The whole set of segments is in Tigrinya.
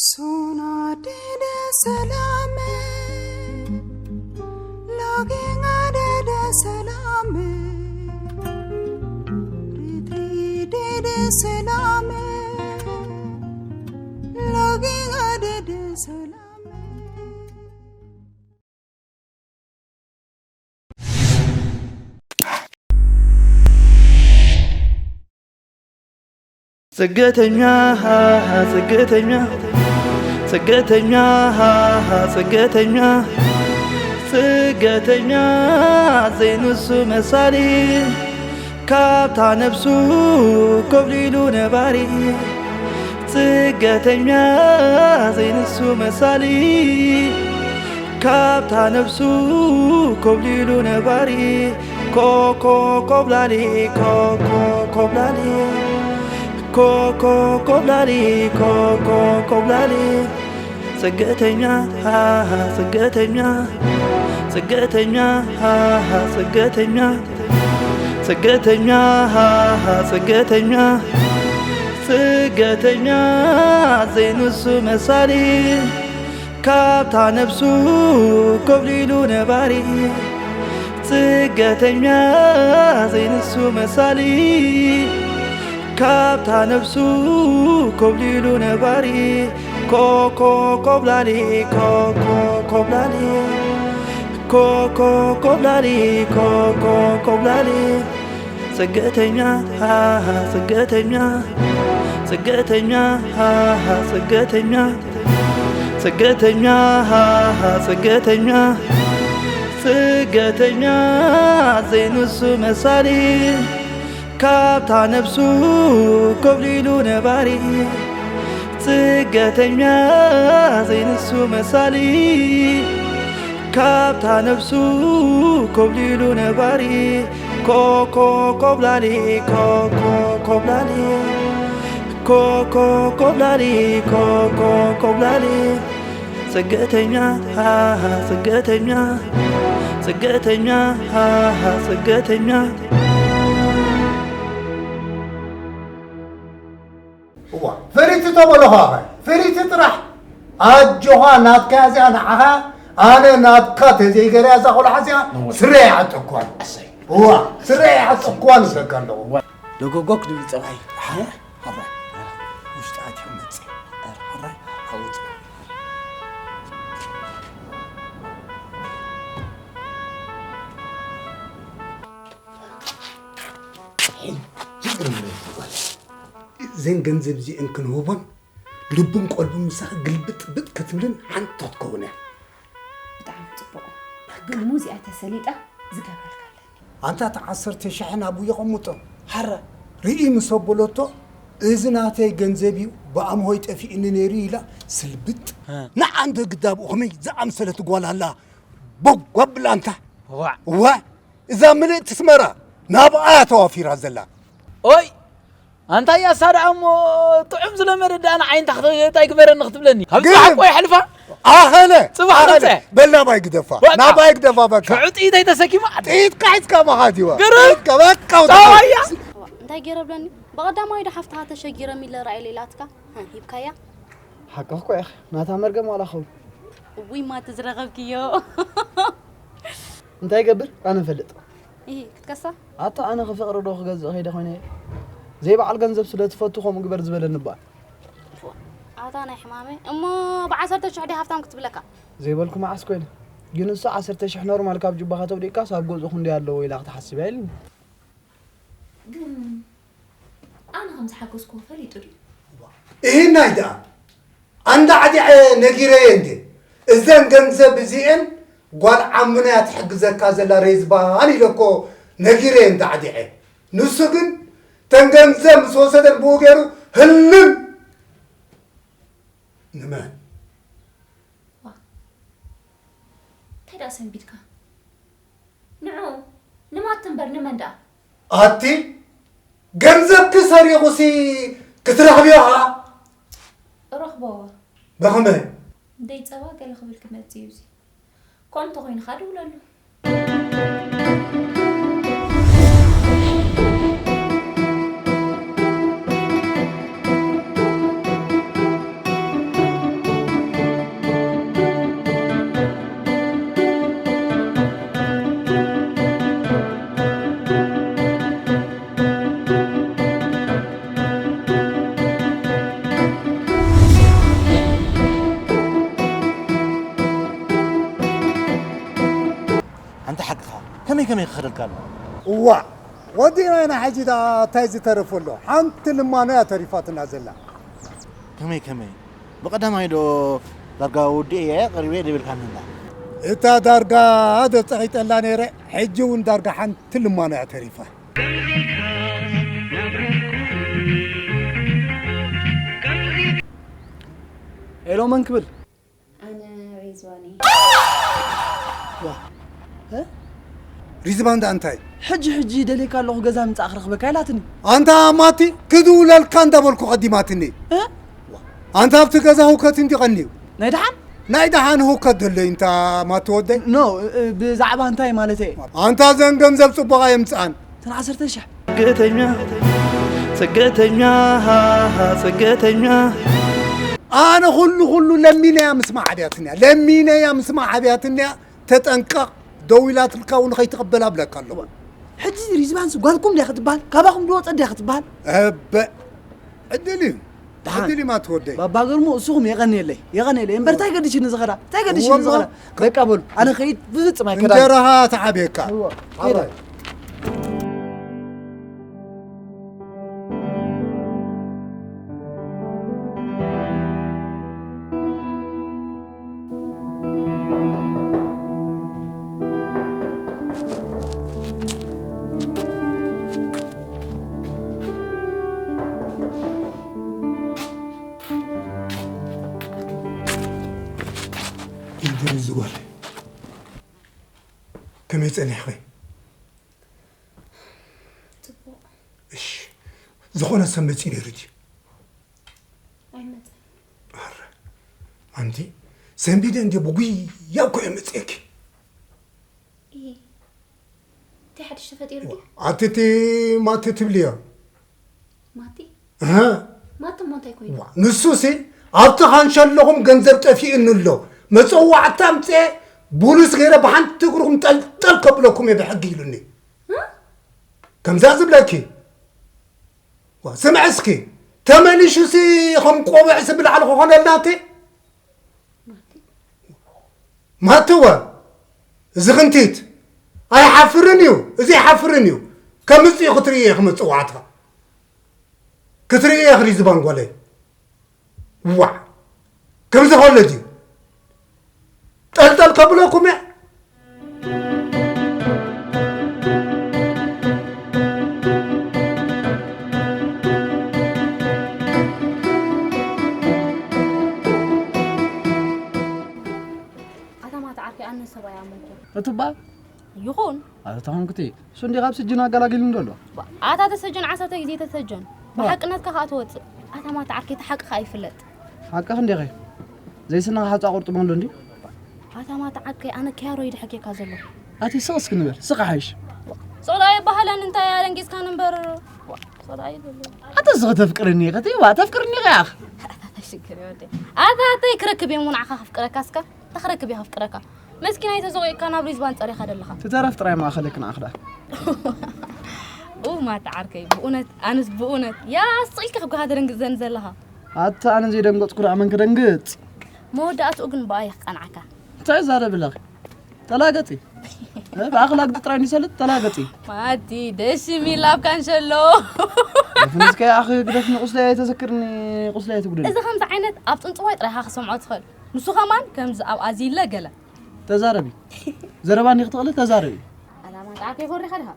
Sona dede salame, login adede salame, ritri dede salame, login adede salame. ስደተኛ ስደተኛ ስደተኛ ስደተኛ ስደተኛ ዘይንሱ መሳሊ ካብታ ነብሱ ኮብሊሉ ነባሪ ስደተኛ ዘይንሱ መሳሊ ካብታ ነብሱ ኮብሊሉ ነባሪ ኮኮ ኮብላሊ ኮኮ ኮብላሊ ኮኮ ኮብላሊ ኮኮ ኮብላሊ ስደተኛ ሃሃ ስደተኛ ስደተኛ ሃሃ ስደተኛ ስደተኛ ሃሃ ስደተኛ ስደተኛ ዘይንሱ መሳሊ ካብታ ነብሱ ኮብሊሉ ነባሪ ስደተኛ ዘይንሱ መሳሊ ካብታ ነብሱ ኮብሊሉ ነባሪ ኮኮ ኮብላሊ ኮኮ ኮብላሊ ኮኮ ኮብላሊ ኮኮ ኮብላሊ ስደተኛ ሃሃ ስደተኛ ስደተኛ ሃሃ ስደተኛ ስደተኛ ሃሃ ስደተኛ ስደተኛ ዘይንሱ መሳሊ ካብታ ነብሱ ኮብሊሉ ነባሪ ስደተኛ ዘይንሱ መሳሊ ካብታ ነብሱ ኮብሊሉ ነባሪ ኮኮ ኮብላሊ ኮኮ ኮብላሊ ኮኮ ኮብላሊ ኮኮ ኮብላሊ ስደተኛ ሃሃ ስደተኛ ስደተኛ ሃሃ ስደተኛ እዋ ፈሪቲ ተበለኻ ኸ ፈሪቲ ጥራሕ ኣጆኻ ናትካ እዚኣ ንዓኻ ኣነ ናትካ ተዘይገርያ እዛ ቆልዓ እዚኣ ስረ ይዓጠኳን እዋ ስረ ይዓጠኳን እብለካ ኣለኹ ሎጎጎክ ድብል ፀባይ ሓራ ሓራ ውሽጢ ኣትዮ መፅእ ሓራ ሓውፅ ዘን ገንዘብ እዚአን ክንህቦን ልቡን ቆልቡን ምሳኺ ግልብጥብጥ ክትብልን ሓንቲ ክትከውን እያ። ብጣዕሚ ፅቡቕ ግን ሙዚኣ ተሰሊጣ ዝገብረልካ ኣለኒ። ኣንታ እቲ ዓሰርተ ሽሕ ናብኡ የቐምጦ። ሓራ ርኢ ምስ ኣበለቶ እዚ ናተይ ገንዘብ እዩ ብኣምሆይ ጠፊእኒ ነይሩ ኢላ ስልብጥ። ንዓ እንዶ ግዳ ኣብኡ ከመይ ዝኣምሰለት ጓል ኣላ ቦግ ኣብላ ኣንታ። እዋ እዛ ምልእቲ ስመራ ናብኣ እያ ተዋፊራ ዘላ። ኦይ ኣንታ ያሳ ደኣ እሞ ጥዑም ዝለመደ ደኣ ንዓይ እንታይ ክተ- እንታይ ግበረኒ ክትብለኒ ካብ ግን- ጽባሕ እኮ የሕልፋ ኣኸለ ጽባሕ ኣኸለ። ነብሰ። በል ናባይ ግደፋ በቃ። ናባይ ግደፋ በቃ ሽዑ ጥይተይ ተሰኪማ ጥይትካ ሒዝካ መኻት ይዋ ገረብ። ጥይትካ በቃ ውጣ። ጸባያ እንታይ ገይረ ብለኒ ብቐዳማዊ ዶ ሓፍትኻ ተሸጊረ ሚለ ራእየ ሌላትካ ሂብካያ ሓቂ እኮ ኢኺ ናታ መርገም ዋላ ኸውን እውይ ማቲ ዝረኸብክዮ እንታይ ይገብር ኣነ እፈልጥ ይሂ ክትከሳ ኣታ ኣነ ክፍቕሪ ዶ ክገዝእ ከይደ ኮይነ እየ ዘይበዓል ገንዘብ ስለ ትፈቱ ከምኡ ግበር ዝበለኒ እባ ኣታ ናይ ሕማመይ እሞ ብዓሰርተ ሽሕ ድየ ሃፍታም ክትብለካ ዘይበልኩ መዓስ ኮይነ ግን እሱ ዓሰርተ ሽሕ ኖርማል ካብ ጅባኻ ተውዲእካስ ኣብ ገዝኡ ክንደይ ኣለዎ ኢላ ክትሓስብ እያ ኢልኒ ግን ኣነ ከም ዝሓገዝክዎ ፈሊጡ ድዩ? እሂናይ ደኣ ኣንዳዕዲዐ ነጊረየ እንዴ እዘን ገንዘብ እዚኤን ጓል ዓምና እያ ትሕግዘካ ዘላ ሬዝባን ኢለ እኮ ነጊረየ እንዳዕዲዐ ንሱ ግን ተን ገንዘብ ምስ ወሰደን ብኡ ገይሩ ህልም ንመን እንታይ ደኣ ሰንቢድካ? ንዑ ንማቲ እምበር ንመን ደኣ? ኣቲ ገንዘብኪ ሰሪቑሲ ክትረኽብዮ ኸዓ? እረኽቦ እወ። ብኸመይ? ደይ ጸባ ገለ ክብል ክመጽእ እዩ እዚ። ከምኡ እንተኾይኑ ኸዓ ደውለሉ። ተደልካሉ። እዋ፣ ወዲናይና ሕጂ ደኣ እንታይ ዝተረፎ ኣሎ? ሓንቲ ልማኖ እያ ተሪፋትና ዘላ። ከመይ ከመይ? ብቐዳማይ ዶ ዳርጋ ወዲኤ እየ፣ ቀሪበ እየ ደቢልካኒ እንዳ። እታ ዳርጋ ዶ ጸቒጠላ ነይረ፣ ሕጂ እውን ዳርጋ ሓንቲ ልማኖ እያ ተሪፋ። ሄሎ፣ መን ክብል? ኣነ ሬዝዋን እየ። ዋ፣ እ? ሪዝባን ደኣ እንታይ? ሕጂ ሕጂ ደልየካ ኣለኹ፣ ገዛ ምጻእ ክረኽበካ ኢላትኒ። ኣንታ ማቲ፣ ክድውለልካ እንዳበልኩ ቀዲማትኒ። እ? ኣንታ ኣብቲ ገዛ ህውከት እንዲ ቀንዩ። ናይ ደሓን? ናይ ደሓን ህውከት ደሎ እዩ እንታ ማቲ ወደይ። ኖ፣ እ፣ እ፣ ብዛዕባ እንታይ ማለት እየ? ኣንታ ዘን ገንዘብ ጽቡቕ ኣየምጽኣን። እተን ዓሰርተ ሽሕ። ጽገተኛ፣ ጽገተኛ፣ ሃ፣ ሃ፣ ጽገተኛ። ኣነ ኩሉ ኩሉ ለሚነያ ምስ ማዕብያትንያ፣ ለሚነያ ምስ ማዕብያትንያ፣ ተጠንቀቕ፣ ደው ኢላትልካ እውን ከይትቕበል ኣብለካ ኣለኹ። ሕጂ ሪዝባንስ ጓልኩም ድያ ክትበሃል? ካባኹም ዝወፀ ድያ ክትበሃል? እበ፣ ዕድል እዩ። ደሓን። ዕድል እዩ ማቲ ወደይ። ባባ ግርሙ፣ እስኹም የቐንየለይ፣ የቐንየለይ። እምበር እንታይ ገዲሽኒ ዝኸዳ? እንታይ ገዲሽኒ እወ፣ ዝኸዳ? እወ። በቃ በሉ፣ ኣነ ከይድ ብፍጽም ኣይከዳን። እንጀራኻ ተዓብየካ። እወ፣ ከይደ። ዓባይ። ይድሪ ዝጎል ከመይ ጸኒሕኺ? ጽቡቕ። እሺ፣ ዝኾነ ሰብ መጺኡ ነይሩ ድዩ? ኣይመጸን። ኣረ፣ ኣንቲ ሰንቢደ እንዲ ብጉያ እኮ እየ መጺኤኪ። እይ፣ እንታይ ሓድሽ ተፈጢሩ ድዩ? ኣቲ እቲ ማቲ ትብልዮ? ማቲ? እህ። ማቲ እሞ እንታይ ኮይኑ? ዋ፣ ንሱሲ ኣብቲ ካንሸሎኹም ገንዘብ ጠፊኡኒ ኣሎ። መጸዋዕታ ኣምጽኤ ቡሉስ ገይረ ብሓንቲ እግርኹም ጠልጠል ከብለኩም እየ ብሕጊ ኢሉኒ። እ? ከምዛ ዝብለኪ። ዋ፣ ስምዒ እስኪ፣ ተመሊሹሲ ከም ቆብዕሲ ብላዕሊ ክኾነልና እቲ? ማትወ፣ እዚ ክንቲት ኣይሓፍርን እዩ፣ እዚ ኣይሓፍርን እዩ። ከምዚ እዩ ክትርእዮ ኢኺ መጽዋዕትኻ። ክትርእዮ ኢኺ ሪዝባን ጓለይ። ዋዕ! ከምዚ ከሎ ድዩ? ጠልጠል ከብለኩም እየ። ኣታ ማታ ዓርከይ ኣነ ሰብኣይ ኣመንኩ። እትባ ይኹን። ኣታ ተኾንኩቲ፣ እሱ እንዲኻ ኣብ ስጅን ኣገላጊሉ እንዶ ኣሎ። ኣታ ተሰጀን ዓሰርተ ግዜ ተሰጀን። ዋ። ብሓቅነትካ ከኣ ትወጽእ። ኣታ ማታ ዓርከይ፣ እቲ ሓቂ ከኣ ይፍለጥ። ሓቅኺ እንዲኺ። ዘይስንኻ ሓጻ ቁርጥሞ ኣሎ እንዲ? ኣታ ማታ ዓርከይ፣ ኣነ ክያሮ ይድሕኬካ ዘለኹ። ኣቲ ስቕ እስኪ ንበል፣ ስቕ ሓይሽ። ሶላ ይበሃለን እንታይ ኣደንጊጽካን እምበር። ሶላ ይበል። ኣታ ስቕ ተፍቅርኒ ኢኺ፣ ዋ፣ ተፍቅርኒ ኢኺ ኣኽ። ኣታ ሽግር ይወደ። ኣታ ኣተይ ክረክብ እየ፣ ንዓኻ ከፍቅረካ እስከ። ተኽረክብ እየ ከፍቅረካ። መስኪናይ ተዘቑየካ ናብ ሪዝባን ጸሪኻ ደለኻ። ትተረፍ ጥራይ ማእኸለክ ንኣኽዳ። ኡ ማታ ዓርከይ፣ ብእውነት፣ ኣነስ ብእውነት። ያ ኣስቂልካ እኮ ኢኻ ተደንግጸኒ ዘለኻ። ኣታ ኣነ ዘይደንገጽኩ ደኣ መን ክደንግጽ? መወዳእትኡ ግን ብኣይ ክቀንዓካ። እንታይ ዛረብ ኣለኺ? ተላገጺ። እ፣ ብኣኽላግዲ ጥራይ ንሰልጥ፣ ተላገጺ። ማቲ፣ ደስ የሚል ኣብ ካንሸሎ። ፍንስከ ኣኺ ግደፍኒ፣ ቁስለይ ኣይተዘክርኒ፣ ቁስለይ ኣይትጉድኒ። እዚ ከምዚ ዓይነት ኣብ ጽንጽዋይ ጥራይ ኢኻ ክሰምዖ ትኽእል። ንሱ ከማን ከምዚ ኣብ ኣዚለ ገለ። ተዛረቢ። ዘረባ እንዲኺ ትኽእሊ፣ ተዛረቢ። ኣላማ ጣዕከ ይኾሪኻ ድኻ?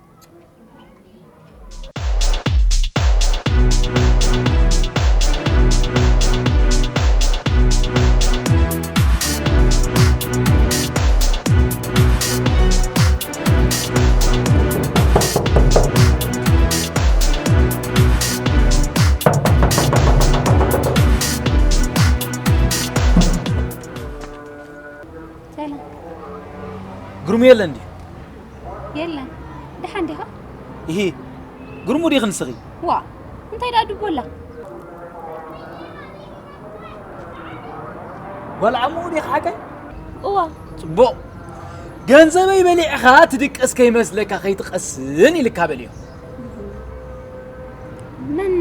ሰላም። ግሩም የለን ድዩ? የለን። ደሓን ዲኻ? ኢሂ፣ ግርሙ ዲኺ ንስኺ? ዋ፣ እንታይ ደኣ ድቦላ? ጓል ዓሙ ዲኺ ሓቀይ? እዋ። ጽቡቕ። ገንዘበይ በሊዕኻ ትድቅስ ከይመስለካ ከይትቐስን ኢልካ በልዮ። መን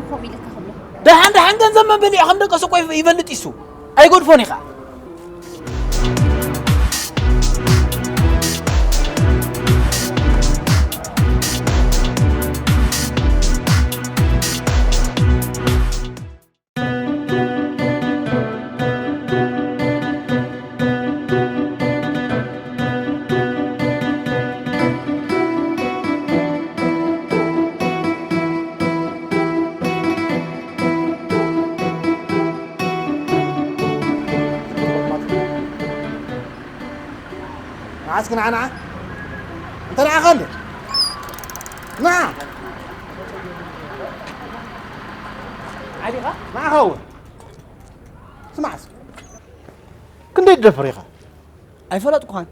ከምኡ ኢልካ ክብሎ? ደሓን ደሓን ገንዘብ መን በሊዑ ከም ደቀሰ እኮ ይፍ-፣ ይፈልጥ እዩ እሱ። ኣይገድፎን እዩ ኸዓ። እስኪ ንዓ፣ ንዓ። እንተ ንዓኻ እንደ። ንዓ። ዓዲኻ? ንዓኻ እውን። ስማዕ እስኪ። ክንደይ ትደፍር ኢኻ? ኣይፈለጥኩኻን።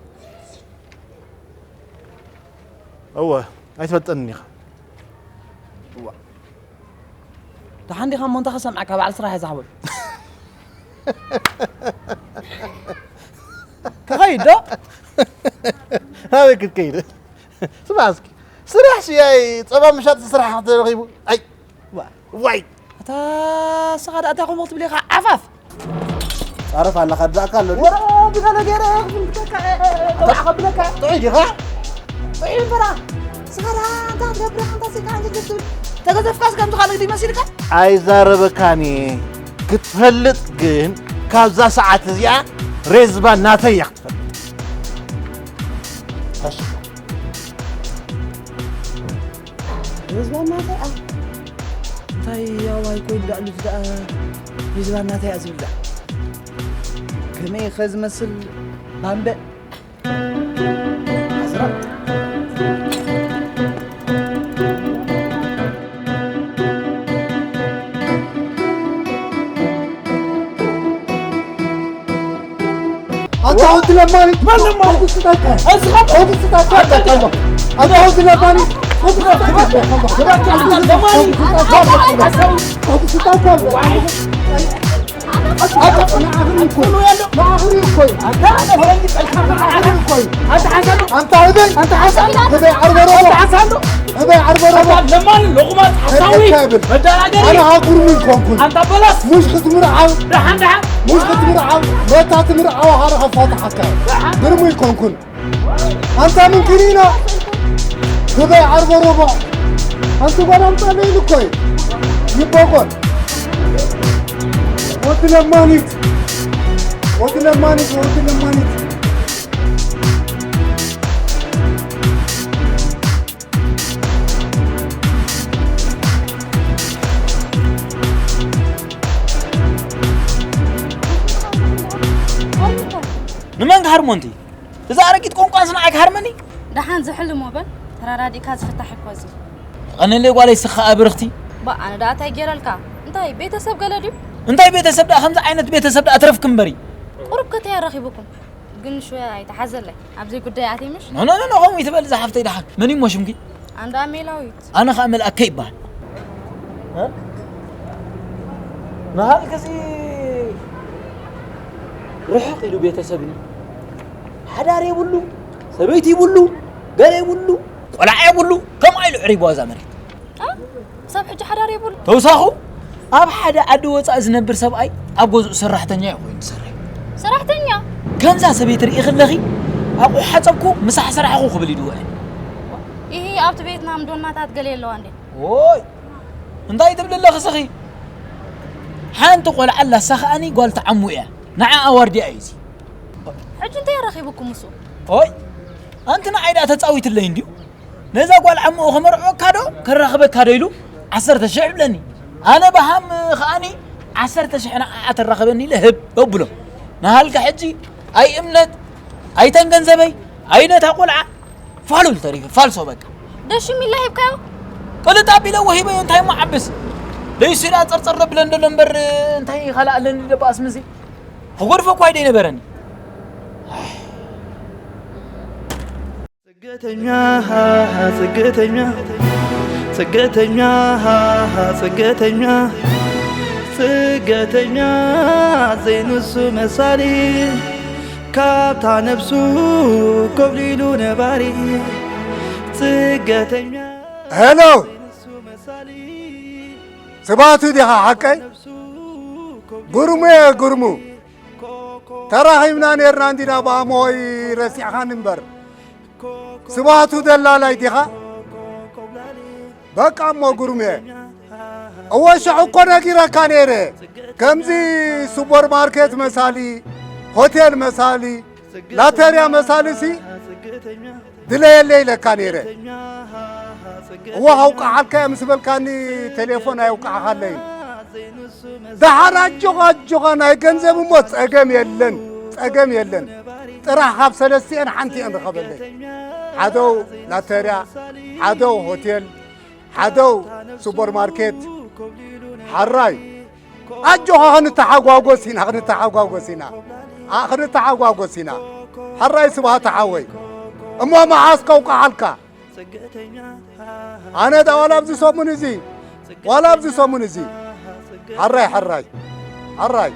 እወ፣ ኣይትፈልጠንን ኢኻ። እዋ። ደሓን ዲኻ እሞ እንታይ ክሰምዓካ፣ በዓል ስራሕ እየ ዝሓወይ። ክኸይድ ዶ? ኣበይ ክትከይድ? ስማዕ እስኪ፣ ስራሕ ሽያይ ጸባ ምሻጥ ስራሕ ተረኺቡ። ኣይ፣ ዋ። ዋይ። ኣታ ንስኻ ደኣ እንታይ ከምኡ ክትብል ኢኻ ዓፋፍ? ጻረፍ ኣለኻ፣ ድኣካ ኣሎ። ወረ፣ ብገለ ገይረ ክፍልተካ፣ እ፣ እ፣ እ፣ እ፣ ከብለካ። ጥዑይ ዲኻ? ጥዑይ እምበራ። ንስኻ ደኣ እንታይ ትገብር፣ እንታይ ስኢልካ ኣንተ ትብል? ተገዘፍካስ ከምዚ ካልእ ድዩ መሲልካ? ኣይዛረበካን እየ። ክትፈልጥ ግን ካብዛ ሰዓት እዚኣ ሬዝባ ናተይ እያ ክትፈልጥ። እሺ። ሬዝባ ናተይ እያ። እንታይ ያዋይ ኮይን ዳዕሉት ደኣ ሬዝባ ናተይ እያ ዝብል ደኣ። ከመይ ኸ ዝመስል ባምበ? ኣስራ። ኣንታ ወዲ ለማኒ፣ መን ለማኒ? ወዲ ስታካ። እስኻ ወዲ ስታካ። ኣንታ ወዲ ለማኒ፣ ወዲ ስታካ። ለማኒ። ወዲ ስታካ። ኣታ ንዓኽሪ እኮ እዩ። ንዓኽሪ እኮ እዩ። ኣታ ንዓኽሪ እኮ እዩ። ኣታ ሓሳብ። ኣንታ ህበይ። ኣንታ ሓሳብ። ህበይ ዓርበረቦ። ኣንታ ሓሳብ። ህበይ ዓርበረቦ። ኣታ ለማኒ ሎቑማጽ ሓሳዊ። ከየካ ይብል። መዳናገሪ። ኣነ ሃጉርሙ ይኮንኩን። ኣንታ በለስ። ሙሽ ክትምርዓው። ደሓን ደሓን። ሙሽ ክትምርዓው። መታ ትምርዓው ሃረ ሃፋታ ሓካ። ደሓን። ግርሙ ይኮንኩን። ኣንታ ምን ኪኒና? ህበይ ዓርበረቦ። ኣንቲ ጓል ኣምጻለይ ኢሉ እኮ እዩ። ይበቆል። ወዲ ለማኒት። ወዲ ለማኒት፣ ወዲ ለማኒት። ንመን ክሃርሞ ኣንቲ? እዛ ኣረጊት ቆንቋንስ ንዓይ ክሃርመኒ? ደሓን ዝሕልሞ በል፣ ተራዳዲእካ ዝፍታሕ እኮ እዚ። ቀንለይ ጓለይ ስኻ ኣብርኽቲ። ባ፣ ኣነ ደኣ እንታይ ገይረልካ? እንታይ ቤተሰብ ገለ ድዩ? እንታይ ቤተሰብ ደኣ፣ ከምዚ ዓይነት ቤተሰብ ደኣ ትረፍክ እምበሪ። ቁሩብ ከተይ ኣረኺቡኩም? ግን ሽወ ኣይተሓዘለይ። ኣብዚ ጉዳይ ኣትይ ምሽ? ኖ፣ ኖ፣ ኖ፣ ኖ፣ ከምኡ ይትበል እዛ ሓፍተይ ደሓን። መን እዩ እሞ ሽምኪ? ኣንዳ ሜላዊት። ኣነ ኸኣ መልኣከ ይበሃል። እ? ንሃልክሲ ርሕቕ ኢሉ ቤተሰብኒ። ሓዳር የብሉ፣ ሰበይቲ ይብሉ፣ ገለ ይብሉ፣ ቆልዓ የብሉ። ከምኣ ኢሉ ዕሪብዋ እዛ መሬት። እ? ክሳብ ሕጂ ሓዳር የብሉ። ተውሳኹ፣ ኣብ ሓደ ዓዲ ወጻኢ ዝነብር ሰብኣይ ኣብ ገዝኡ ሰራሕተኛ እዩ ኮይኑ ዝሰርሕ። ሰራሕተኛ? ከምዛ ሰበይቲ ርኢኺ ኣለኺ፣ ኣብኡ ሓጸብኩ፣ ምሳሕ ሰራሕኹ ክብል ይድውዐ። ኢሂ፣ ኣብቲ ቤትና ምዶናታት ገለ የለዋ እንዴ? ኦይ፣ እንታይ ትብሊ ኣለኺ ስኺ? ሓንቲ ቆልዓ ኣላ፣ እሳ ኸኣኒ ጓል ተዓሙ እያ። ንዓ ኣዋርድያ እዩ እዚ። ሕጂ እንታይ ረኺቡኩም እሱ? ኦይ፣ ኣንቲ ንዓይ ደኣ ተጻዊትለይ እንድዩ። ነዛ ጓል ዓምኡ ከመርዕወካ ዶ ከራኽበካ ዶ ኢሉ ዓሰርተ ሽሕ ይብለኒ። ኣነ በሃም ከኣኒ ዓሰርተ ሽሕ ንዓኣ ተራኽበኒ ኢለ ህብ የብሎ። ንሃልካ ሕጂ ኣይ እምነት፣ ኣይተን ገንዘበይ፣ ኣይ ነታ ቆልዓ፣ ፋሉል ተሪፈ፣ ፋልሶ በቃ። ደሽም ኢላ ሂብካዮ? ቅልጥ ኣቢለ ወሂበዮ፣ እንታይ እሞ ዓብስ? ደይሱ ኢላ ጸርጸር ዘብለን ደሎ እምበር፣ እንታይ ካልእ ኣለኒ ደባ ኣስምሲ? ክጎድፎ እኳ ኣይደይነበረኒ። ጽገተኛ፣ ጽገተኛ፣ ጽገተኛ፣ ጽገተኛ፣ ጽገተኛ ዘይንሱ መሳሊ፣ ካብታ ነብሱ ኮብሊሉ ነባሪ። ጽገተኛ ሄሎ፣ ዘይንሱ መሳሊ፣ ስባቱ ዲኻ ሓቀይ? ግርሙ እየ፣ ግርሙ። ተራኺብና ኔርና እንዲና ብኣምሆይ ረሲዕኻኒ እምበር። ስብሃቱ ደላላይ ዲኻ? በቃ እሞ ግሩም እየ። እወ ሽዑ እኮ ነጊረካ ነይረ። ከምዚ ሱፐርማርኬት መሳሊ፣ ሆቴል መሳሊ፣ ላተርያ መሳሊ ሲ ድለየለይ ኢለካ ነይረ። እወ ከውቃዓልካ እየ ምስ በልካኒ ቴሌፎን ኣየውቃዕኻለይን። ደሓር ኣጆኻ ኣጆኻ ናይ ገንዘብ እሞ ጸገም የለን፣ ጸገም የለን። ጥራሕ ካብ ሰለስቲኤን ሓንቲኤን ርኸበለይ። ሓደው ላተርያ፣ ሓደው ሆቴል፣ ሓደው ሱፐርማርኬት። ሓራይ ኣጆኻ፣ ክንተሓጓጎስ ኢና፣ ክንተሓጓጎስ ኢና፣ ኣ- ክንተሓጓጎስ ኢና። ሓራይ ስብሃት ሓወይ፣ እሞ መዓስ ከውቅዓልካ? ኣነ ዳ ዋላ ኣብዚ ሰሙን እዚ፣ ዋላ ኣብዚ ሰሙን እዚ። ሓራይ፣ ሓራይ፣ ሓራይ።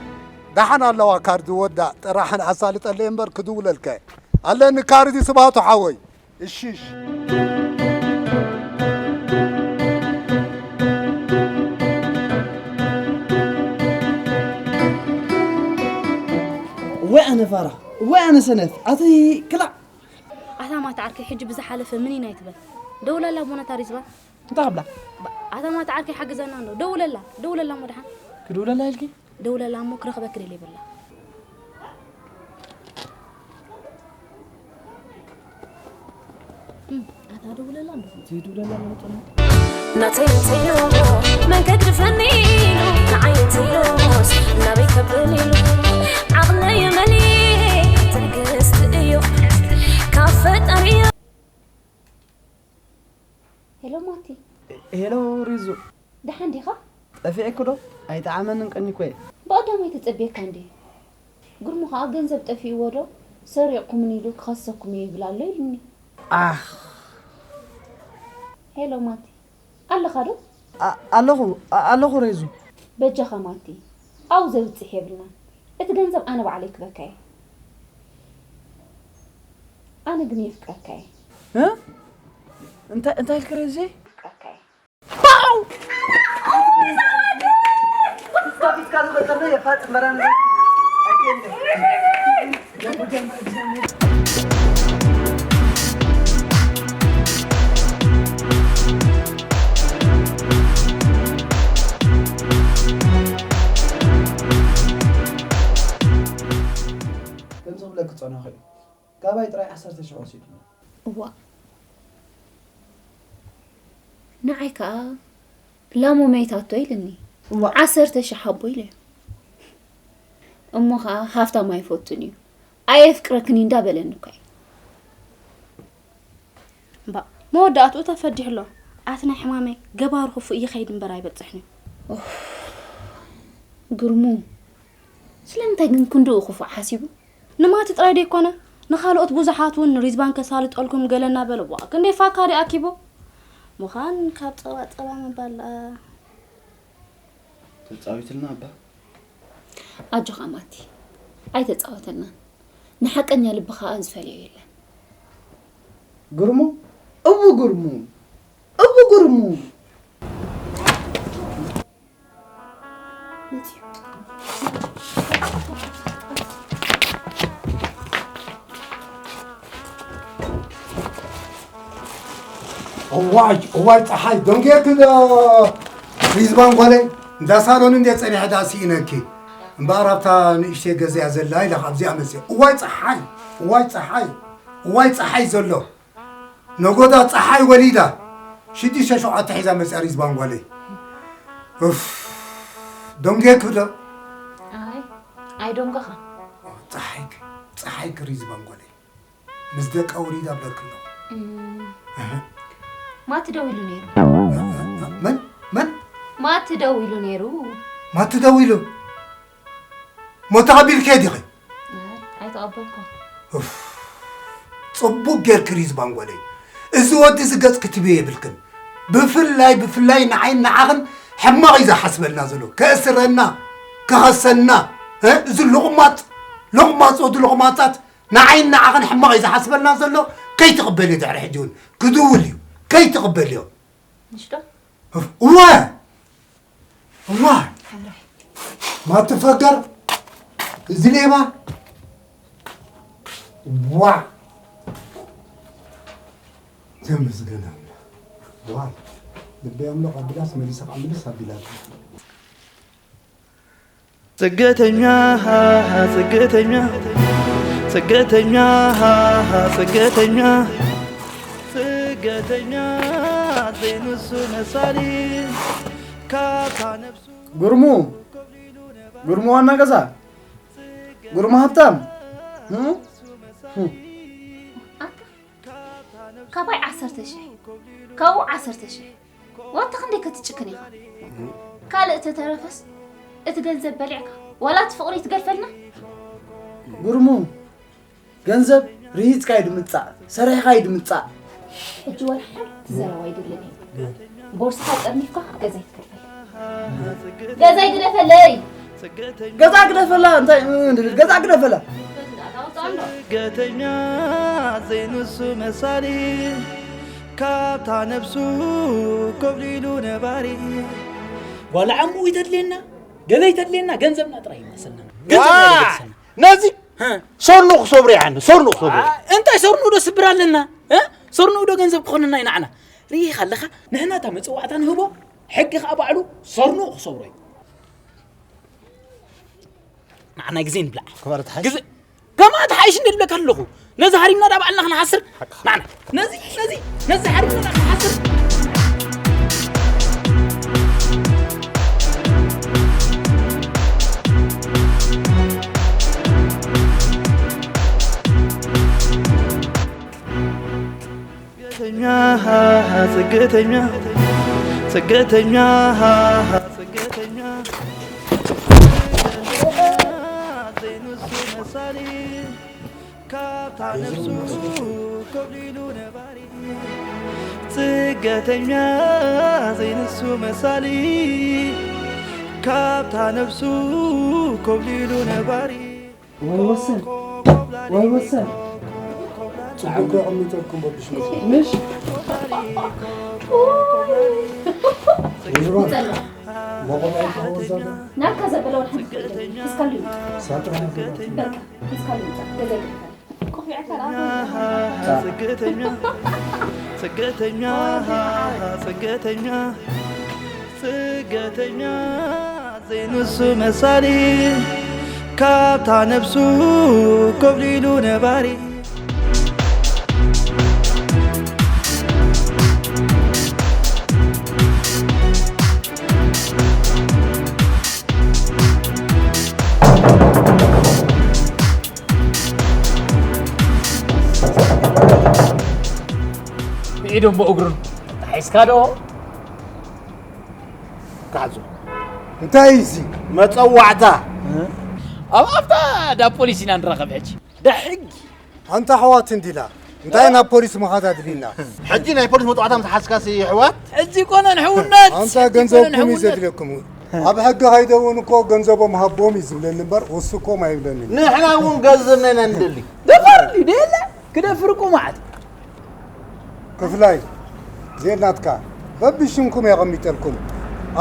ደሓን ኣለዋ ካርድ ወዳ፣ ጥራሕን ኣሳልጠለይ እምበር ክድውለልከ። ኣለኒ ካርዲ ስባቱ ሓወይ። እሺ፣ እሺ። ወይ ኣነ ፋራ፣ ወይ ኣነ ሰነፍ፣ ኣቲ ክላእ። ኣታ ማታ ዓርከይ፣ ሕጂ ብዝሓለፈ ምን ኢና ይትበል? ደውለላ ኣቦና ታሪዝባ። እንታይ ክብላ? ባ-፣ ኣታ ማታ ዓርከይ ሓግዘና እንዶ። ደውለላ፣ ደውለላ እሞ ደሓን። ክድውለላ ኢልኪ? ደውለላ እሞ ክረኽበኪ ደልየ በላ። እም፣ ኣታ ደውለላ እንዶ። ዘይድውለላ ማለት ነው። ናተይ እንተይሉ መገዲ ፈኒኑ ንዓይ እንተይሉስ ናበይ ከብል ኢሉ ዓቕለይ መሊ ትዕግስቲ እዩ ካብ ፈጣሪ ሄሎ ማቲ። ሄሎ ሪዙ። ደሓን ዲኻ? ጠፊኤኪ ዶ? ኣይጠዓመንን ቀኒኮ እየ። ብቐዳማይ ተጸብየካ እንድየ። ግርሙ ኸኣ ገንዘብ ጠፊእዎ ዶ ሰሪቕኩምኒ ኢሉ ክኸሰኩም እየ ይብል ኣሎ ኢሉኒ። ኣኽ። ሄሎ ማቲ። ኣለኻ ዶ? ኣ-፣ ኣለኹ፣ ኣ-፣ ኣለኹ ሬዙ። በጃኻ ማቲ፣ ኣብኡ ዘብጽሕ የብልናን። እቲ ገንዘብ ኣነ ባዕለይ ክበካ እየ። ኣነ ግን የፍቅረካ እየ። እ? እንታይ፣ እንታይ ኢልኪ ሬዙ? የፍቅረካ እየ። ፓው! ፊትካ ዝፈጠርና የፋጥ መራን። ከምዚ ክብለኪ ዝጸናኹ እዩ። ካባይ ጥራይ ዓሰርተ ሽሕ ወሲዱኒ። እዋእ። ንዓይ ከኣ ላሞ መይታቶ ኢልኒ። እዋእ። ዓሰርተ ሽሕ ሃቦ ኢለዮ። እሞ ኸኣ ሃፍታም ኣይፈቱን እዩ። ኣየፍቅረክን እዩ እንዳበለኒ እኮ እዩ። እምባእ፣ መወዳእትኡ ተፈዲሑ ኣሎ። ኣቲ ናይ ሕማመይ ገባሩ ክፉእ ይኸይድ እምበር ኣይበጽሕን እዩ። ኡፍ፣ ግርሙ፣ ስለምንታይ ግን ክንድኡ ክፉእ ሓሲቡ? ንማቲ ጥራይ ደይኮነ፣ ንኻልኦት ብዙሓት እውን ሪዝባን ከሳልጠልኩም ገለ እናበለ፣ ዋ፣ ክንደይ ፋካ ደኣ ኣኪቡ። ምዃን ካብ ጸባ ጸባ ምባል ደኣ። ተጻዊትልና ኣባ። ኣጆኻ ማቲ፣ ኣይተጻወተልናን። ንሓቀኛ ልቢ ኸኣ ዝፈልዮ የለን። ግርሙ፣ እቡ ግርሙ፣ እቡ ግርሙ። መጺኡ። እዋይ፣ እዋይ፣ ጸሓይ፣ ደንጌርኪ ዶ? ሪዝባን ጓለይ፣ እንዳ ሳሎን እንዴ ጸኒሐ ደኣ ስኢነኪ። እምበኣር ኣብታ ንእሽተይ ገዛያ ዘላ ኢለ ካብዚኣ መጽየ። እዋይ፣ ጸሓይ፣ እዋይ፣ ጸሓይ፣ እዋይ፣ ጸሓይ ዘሎ። ነጎዳ ጸሓይ ወሊዳ ሽዱሽተ ሸውዓተ ሒዛ መጽያ ሪዝባን ጓለይ። ኡፍ፣ ደንጌርኪ ዶ? ኣይ፣ ኣይደንገኻን። ጸሓይኪ፣ ጸሓይኪ ሪዝባን ጓለይ። ምስ ደቃ ወሊዳ ብለኪ ኣለኹ። እም። እህ። ማቲ ደው ኢሉ ነይሩ። መን? መን? ማቲ ደው ኢሉ ነይሩ። ማቲ ደው ኢሉ? ሞ ተቐቢልክዮ ዲኺ? ኣይ፣ ኣይተቐበልኩን። ኡፍ። ጽቡቕ ጌርኪ ሪዝባን ጓለይ። እዚ ወዲ እዚ ገጽ ክትብዮ የብልክን። ብፍላይ፣ ብፍላይ ንዓይን ንዓኽን ሕማቕ እዩ ዝሓስበልና ዘሎ። ከእስረና፣ ክኸሰና፣ እ? እዚ ሉቕማጽ፣ ሉቕማጽ ወዲ ሉቕማጻት ንዓይን ንዓኽን ሕማቕ እዩ ዝሓስበልና ዘሎ። ከይትቕበልዮ ድሕሪ ሕጂ እውን ክድውል እዩ። ከይትቕበልዮ። ንሽዶ? እወ! እወ! ሓራይ። ማትፈገር፣ እዚ ሌባ። ዋ! ተመስገን ኣምላኽ። ዋ! ልበይ ኣምላኽ ኣቢላስ መሊሳ ከኣ ምልስ ኣቢላታ። ስደተኛ፣ ስደተኛ፣ ስደተኛ፣ ስደተኛ፣ ስደተኛ፣ ዘይንሱ መሳሊ፣ ካብታ ነብሱ ጉርሙ፣ ጉርሙ ዋና ገዛ፣ ጉርሙ ሃብታም፣ እ? ኣታ፣ ካባይ ዓሰርተ ሽሕ፣ ካብኡ ዓሰርተ ሽሕ። ዋታ ክንደይ ክትጭክን ኢኻ? ካልእ ተተረፈስ፣ እቲ ገንዘብ በሊዕካ፣ ዋላ እቲ ፍቕሪ ትገድፈልና? ጉርሙ፣ ገንዘብ ርሂጽካ እዩ ድምጻእ፣ ሰሪሕኻ እዩ ድምጻእ። ሕጂ ወላ ሓንቲ ዘረባ ኣይደልን እዩ። ቦርስኻ ጠርኒፍካ ገዛ ይትከፈል። ገዛ ይግደፈለይ። ገዛ ግደፈላ፣ እንታይ፣ እ፣ ገዛ ግደፈላ። ስደተኛ ዘይንሱ መሳሊ፣ ካብታ ነብሱ ኮብሊሉ ነባሪ። ጓል ዓሙ ይተድልየና፣ ገለ ይተድልየና፣ ገንዘብና ጥራይ ይመሰልና። ገንዘብና ይመሰልና። ነዚ ሰርኑ ክሰብሩ ይሓኒ፣ ሰርኑ ክሰብሩ። ኣ፣ እንታይ ሰርኑ ዶ ስብር ኣለና? እ? ሰርኑ ዶ ገንዘብ ክኾንና ይናዕና? ርኢኻ ኣለኻ? ንሕና እታ መጽዋዕታ ንህቦ፣ ሕጊ ኸኣ ባዕሉ ሰርኑ ክሰብሮ እዩ። ንዓና ግዜ ንብላዕ። ክባር ተሓሽ። ግዜ ከማ ተሓይሽ እንደ ልብለካ ኣለኹ። ነዚ ሃሪምና ዳ ባዕልና ክንሓስር። ንዓና ነዚ ነዚ ነዚ ሃሪምና ዳ ክንሓስር። ስደተኛ፣ ስደተኛ፣ ስደተኛ፣ ስደተኛ፣ ዘይንሱ መሳሊ፣ ካብታ ነብሱ ኮብሊሉ ነባሪ። ስደተኛ፣ ዘይንሱ መሳሊ፣ ካብታ ነብሱ ኮብሊሉ ነባሪ። ወይ ወሰን፣ ወይ ወሰን። ጽቡቅ ኣቐሚጠልኩም በብሽ መጽ- ምሽ? ይዝባ። ሞቆም ኣይተኸወዛለ። ናካ ዘበለ ወደ ሓንቲ ክእለ። እስካሉ ይምጣ። ሳጥን ኣይተኸወዛለ። በቃ፣ እስካሉ ይምጣ። ገዛ ይከፈል። ቆፊዕካ ደኣ። ስደተኛ፣ ስደተኛ፣ ስደተኛ፣ ስደተኛ፣ ዘይንሱ መሳሊ፣ ካብታ ነብሱ ኮብሊሉ ነባሪ። ብኢዱን ብእግሩን ተታሒዝካ ዶ? ክሓዞ። እንታይ እዩ እዚ? መጸዋዕታ። ኣብ ኣፍታ ዳ ፖሊስ ኢና ንራኸብ ሕጂ። ዳ ሕጊ። ኣንታ ኣሕዋት እንዲላ። እንታይ ናብ ፖሊስ ምኻድ ኣድልዩና? ሕጂ ናይ ፖሊስ መጸዋዕታ ምስ ሓዝካሲ ኣሕዋት? ሕጂ ኮነን ሕውነት። ኣንታ ሕጂ ኮነን ገንዘብኩም እዩ ሕውነት። ዘድልየኩም። ኣብ ሕጊ ከይደ እውን እኮ ገንዘቦም ሃቦም እዩ ዝብለኒ እምበር፣ ውስኮም ኣይብለንን። ንሕና እውን ገንዘብና ኢና ንደሊ። ደፋር ድዩ ደየለ? ክደፍር እኮ መዓት። ክፍላይ፣ እዚኤን ናትካ። በብሽምኩም የቐሚጠልኩም።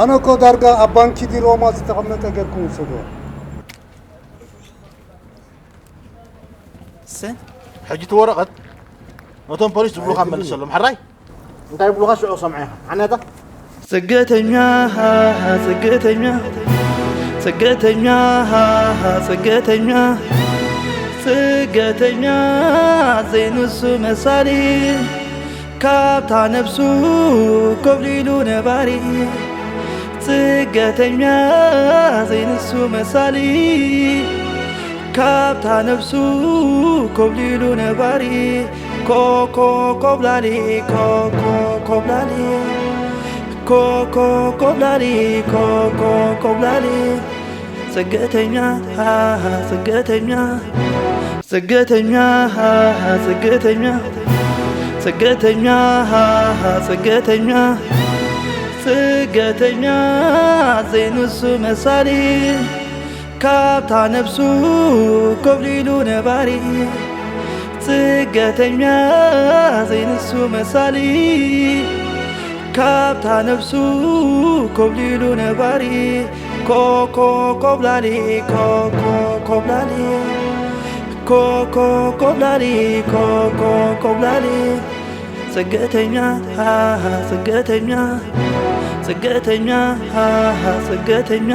ኣነ እኮ ዳርጋ ኣብ ባንኪ ዲሮማ ዝተቐመጠ ጌርኩም ውሰድዎ። ሰን? ሕጂ እቲ ወረቐት ነቶም ፖሊስ ዝብሉኻ መልሰሎም። ሕራይ? እንታይ ይብሉኻ ሽዑ ሰምዐ ኢኻ። ሓነታ? ስደተኛ፣ ስደተኛ፣ ስደተኛ፣ ስደተኛ፣ ስደተኛ፣ ዘይንሱ መሳሊ፣ ካብታ ነብሱ ኮብሊሉ ነባሪ። ስደተኛ፣ ዘይንሱ መሳሊ፣ ካብታ ነብሱ ኮብሊሉ ነባሪ። ኮኮ ኮብላሊ፣ ኮኮ ኮብላሊ፣ ኮኮ ኮብላሊ፣ ኮኮ ኮብላሊ። ስደተኛ፣ ስደተኛ፣ ስደተኛ፣ ስደተኛ፣ ስደተኛ፣ ስደተኛ፣ ስደተኛ፣ ዘይንሱ መሳሊ፣ ካብታ ነብሱ ኮብሊሉ ነባሪ። ስደተኛ፣ ዘይንሱ መሳሊ፣ ካብታ ነብሱ ኮብሊሉ ነባሪ። ኮኮ ኮብላሊ፣ ኮኮ ኮብላሊ፣ ኮኮ ኮብላሊ፣ ኮኮ ኮብላሊ። ስደተኛ፣ ስደተኛ፣ ስደተኛ፣ ስደተኛ።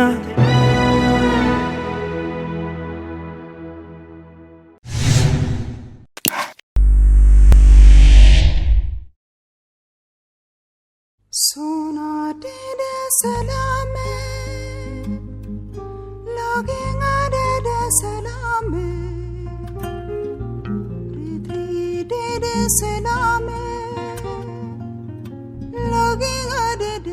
Sona dede salame, login adede salame. ሰላም ሎጊ ገደደ